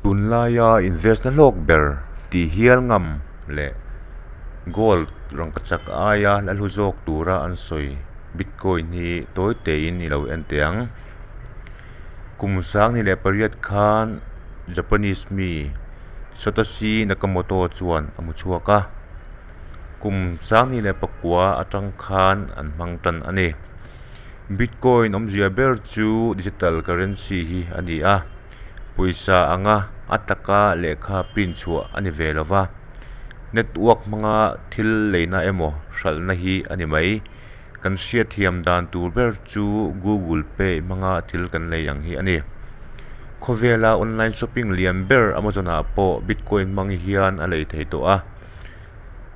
Tunlaia invest na hlawk ber tih hial ngam leh gold rangkachak aia la hlu zawk tura an sawi Bitcoin hi tawi tein i lo en teh ang. Kum 2008 khan Japanese mi Satoshi Nakamoto chuan a hmu chhuak a, kum 2009 atang khan an hmang tan a ni. Bitcoin awmzia ber chu digital currency hi a ni a, pawisa anga a taka lehkha print chhuah a ni ve lo va, network hmanga thil leina emaw hralhna hi a ni mai. Kan hriatthiam dan tur ber chu Google Pay hmanga thil kan lei ang hi a ni. Khawvela online shopping lian ber Amazon-ah pawh Bitcoin hmang hian a lei thei tawh a,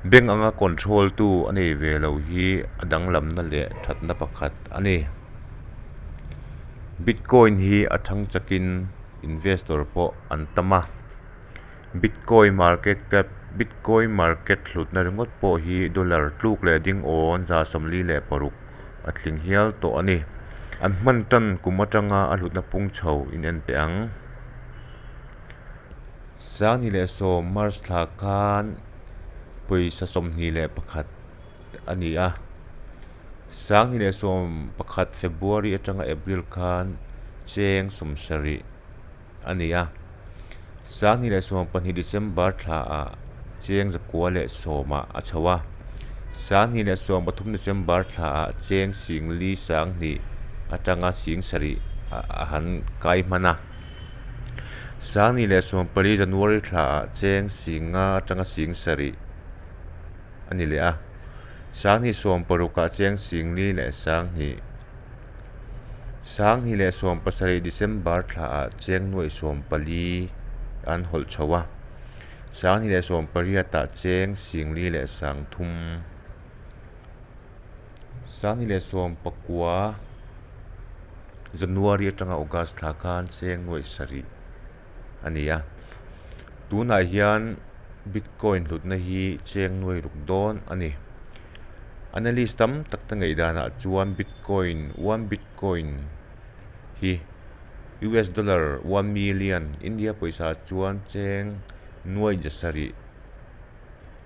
bank anga control tu a nei ve lo hi a danglamna leh thatna pakhat a ni. Bitcoin hi a thang chakin investor pawh an tam a, Bitcoin market cap, Bitcoin market hlutna ringawt pawh hi dollar tluk leh ding awn 46 a tling hial tawh a ni. An hman tan kum atanga a hlutna pung chho in en teh ang. 2010 March thla khan pawisa 21 a ni a. 2011 February atanga April khan cheng 70 a ni a. 2012 December thlaah cheng 910 a chho a. 2013 December thlaah cheng 4,200 atanga 7,000 a han kai hman a. 2014 January thlaah cheng 5,000 atanga 7,000 a ni leh a. 2016 cheng 4,200. 2017 December thlaah cheng 40,000 an hawlh chho a. 2018 cheng 4,300. 2019 January atanga August thla khan cheng 7,000 a ni a. Tunah hian Bitcoin hlutna hi cheng 6,000 dawn a ni. Analyst tam tak te ngaih danah chuan Bitcoin, one Bitcoin hi US dollar 1 million, India pawisa chuan cheng 7,000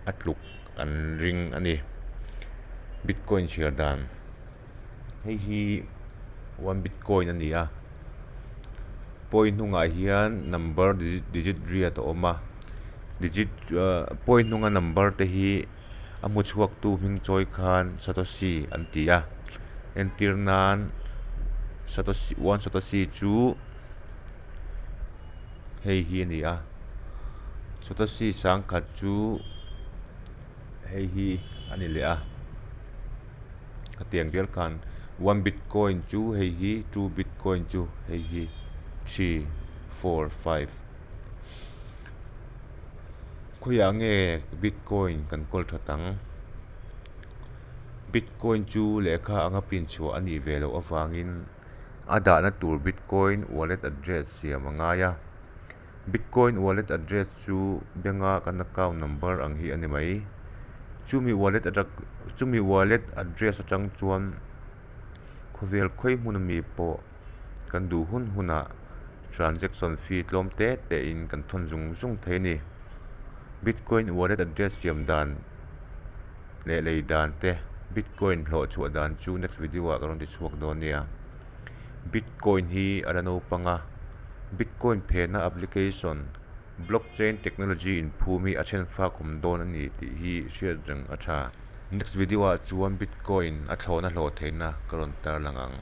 a tluk an ring a ni. Bitcoin chhiar dan. Hei hi one Bitcoin a ni a. Point hnungah hian number digit riat a awm a. Digit point hnunga number te hi a hmu chhuaktu hming chawi khan Satoshi an ti a. Entir nan Satoshi, one Satoshi chu hei hi a ni a. Satoshi 10,000 chu hei hi a ni leh a. Khatiang zel khan one Bitcoin chu hei hi, two Bitcoin chu hei hi, three, four, five. Khawiah nge Bitcoin kan kawl that ang? Bitcoin chu lehkha anga print chhuah a nih ve loh avangin a dahna tur Bitcoin wallet address siam a ngai a. Bitcoin wallet address chu bank-a kan account number ang hi a ni mai. Chumi wallet atang chumi wallet address atang chuan khawvel khawi hmun ami pawh kan duh hun hunah transaction fee tlawm te tein kan thawn zung zung thei a ni. Bitcoin wallet address siam dan leh lei dan te, Bitcoin hlawh chhuah dan chu next video ah ka rawn ti chhuak dawn nia. Bitcoin hi a la naupang a, Bitcoin phena application blockchain technology inphum hi a then fak awm dawn a ni tih hi hriat reng a tha. Next video ah chuan Bitcoin a thlawhna hlawh theihna ka rawn tarlang ang.